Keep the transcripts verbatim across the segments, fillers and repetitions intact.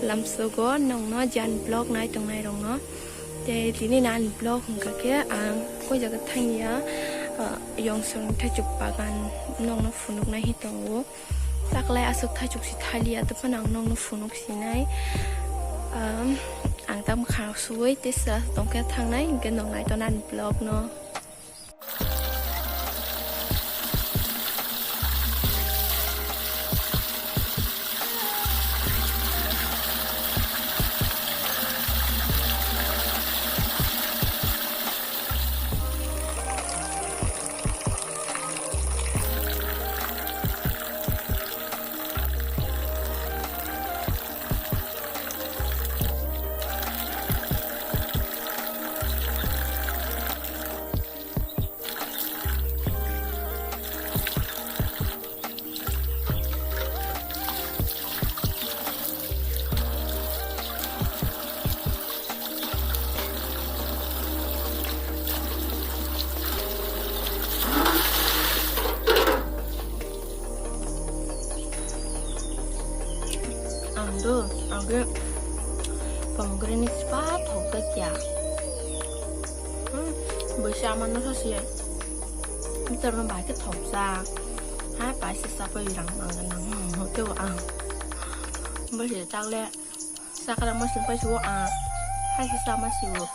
Lamsogo nongno jan vlog nai tongnai rokno. Tei tini nani vlog hwnkha khe ang koi jaga thangya, ah, Yongsong thaichuk bagan nongno phunuknai hi tongo. Taklai aswk thaichuk si thaliya, tei phano ang nongno phunuk sinai. Um, ang ta mwkhang suwi tei sa tongkhe thangnai, hwnkhe nong nai tongnani vlog no. Ang do, age pomegranate spa thok ta kya. Hmm, bwsa amano sasi. Bitor no bai khe thok sa. Ha, pai se sa pai rang mang nang. Te ang. Bwsa tak le. Sakra masing pai suo a. Hai se sa ma siwo.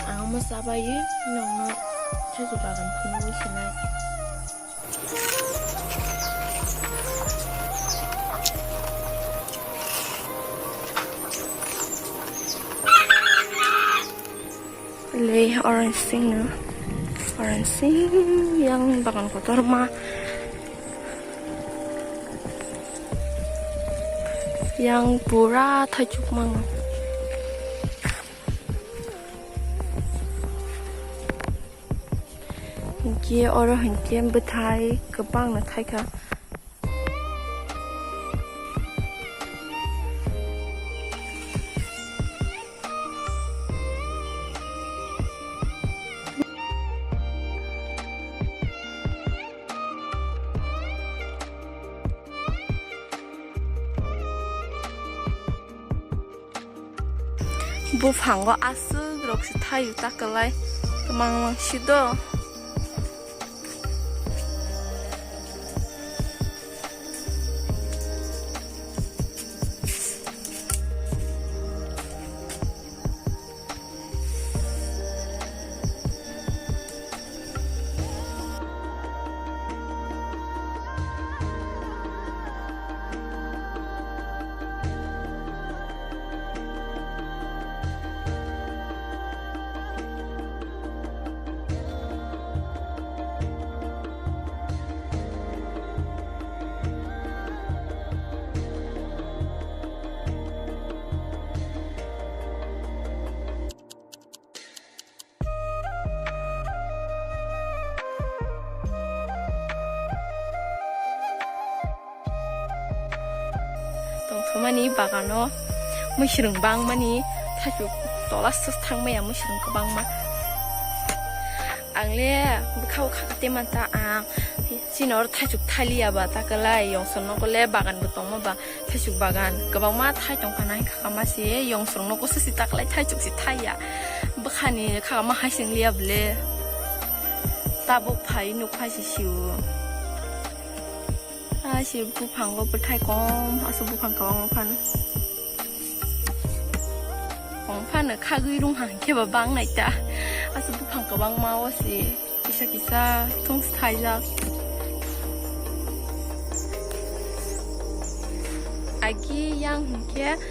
Ang mo sa bai nong no thaichuk bagan phunugwi sinai. Le orange sing no, orange sing yang bagan kotorma, yang pura thaichuk mango. Hinkhe oro hinkhe bwthai kwbangno thaikha. Buphango aswk rok se thaio ta kwlai kwmang mang si do. Tongthokmani bagano mwswrwng bangmani thaichuk tola swk thangmaya mwswrwng kwbangma. Ang le bwkha bwkha kha tei manta ang chini oro thaichuk thaliya ba ta kwlai yongson nogo le bagan bo tongma ba. Thaichuk bagan kwbangma thai tongkha nai khakama se yongsorok no kosa si taklai thaichuk si thaiya bwkhani khakama hai sing liya bwle tabuk phai nuk phai si sio. Asi buphango bwthai kom asu buphang kwbangma phano kom phano khagwi rung hang khe ba bang nai ta asu buphang kwbangma o si. Kisa kisa thung sthaijak. Agi yang hinkhe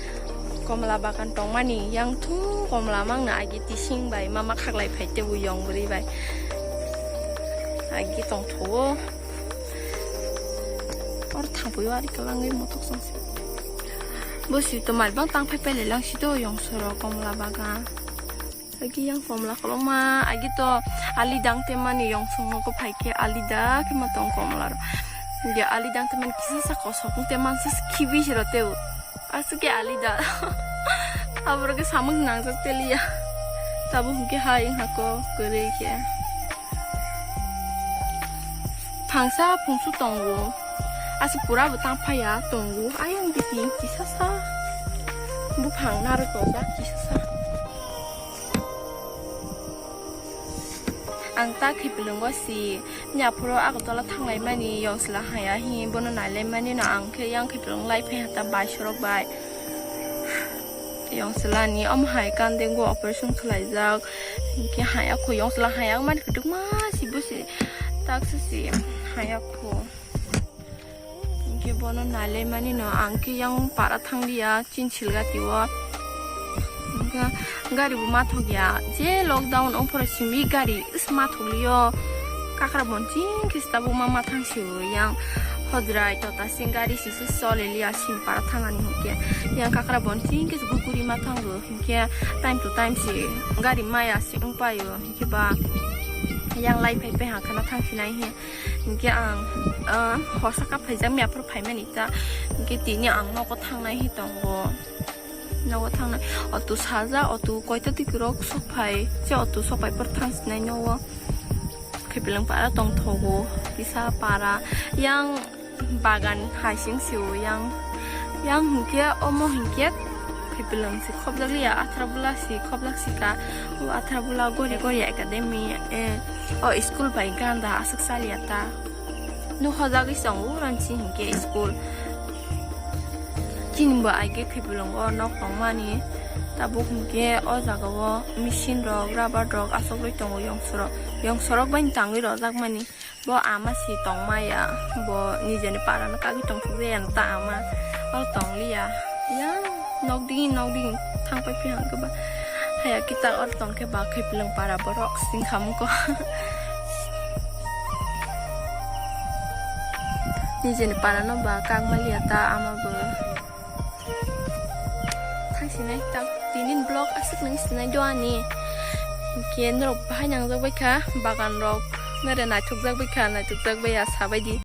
komla bagan tongmani, yang thung komla mangno agi tising bai mama khaklai phai tebo yong bwrwi bai. Agi tongthogo. Or thangpui o ari kwlangwi motok songsi. Bo si to mari bang tang phai phai lai lang si to yong soro komla bagan. Agi yang komla kolokma, agi to ali dang temani yong song nogo phai khe ali da khe ma tong komla ro. Ge ali dang temani kisa sa kosok te mansa khibi siro teu. Asu ke ali da. Aborok khe samung nangjak teliya. Tabuk hwnkhe hai wngkha kok kwrwi khe. Phangsa phungsu tongo. Aswk pura bo tang phaiya tongo. Ayang biti kisasa. Buphang narwk tongjak kisasa. Ang ta Khipilwngo si, ni aphuru Agartala thanglaimani, yong chwla haya hi, bono nailaimani no ang khe yang Khipilwng lai phai ha ta bai sorok bai. Yong chwla ni omo hai kandeng go operation khlaijak, hinkhe haya kho yong chwla haya mani kwdwkma si bo si, tak si si haya kho. Hinkhe bono nailaimani no ang khe yang para thanglia chini silgati o. Hinkhe gari bo mathok ya, je lockdown ongphoro simi gari is mathok lio. Kakra bon ching khe tabuk ma mathang se o yang hodrai tota sing gari sisi chole lia sini para thangani hinkhe yang kakra bon ching khe guguri mathango hinkhe time to time se gari maya se wngpaio hinkhe ba yang lai phai phai hangkhana thangsinai he. Hinkhe ang, ah, horsa kap phaijak mia phuru phaimani ta. Hinkhe tini ang nogo thangnai hi tongo. Nogo thangnai. Auto saja, auto koita twi kwrwk sok phai. Je auto sok phai phuru thang sinai nogo. Khipilwng para tongthogo. Kisa para. Yang bagan hai sing sio yang. Yang hinkhe omo hinkhe Khipilwng si khobjak liya, Atharabula si khobjak sika. O Atharabula Goria Goria Academy, eh, o school bai ganda aswk chaliya ta. Nuk hojagwi tongo, uransi hinkhe school. Chini bo aige Khipilwngo nok tongmani. Tabuk hinkhe o jagao machine rok, rubber rok achokrwi tongo yongsorok. Yongsorok bai tangwi rwjakmani. Bo ama si tongmaya, bo nijeni parano kagwi tongthokjaya ta ama. O tongliya. Yang nokding nokding thangpai phiyang khe ba. Haya kita or tongkhe ba Khipilwng para borok sing khamko. Nijeni parano ba kagmaliya ta ama bo. Thang sinai ta tinin vlog aswk nang sinai do ani. Hinkhe norok bahai nangjak bai kha bagan rok. Nare naithokjak bai kha, naithokjak bai ya sabai di.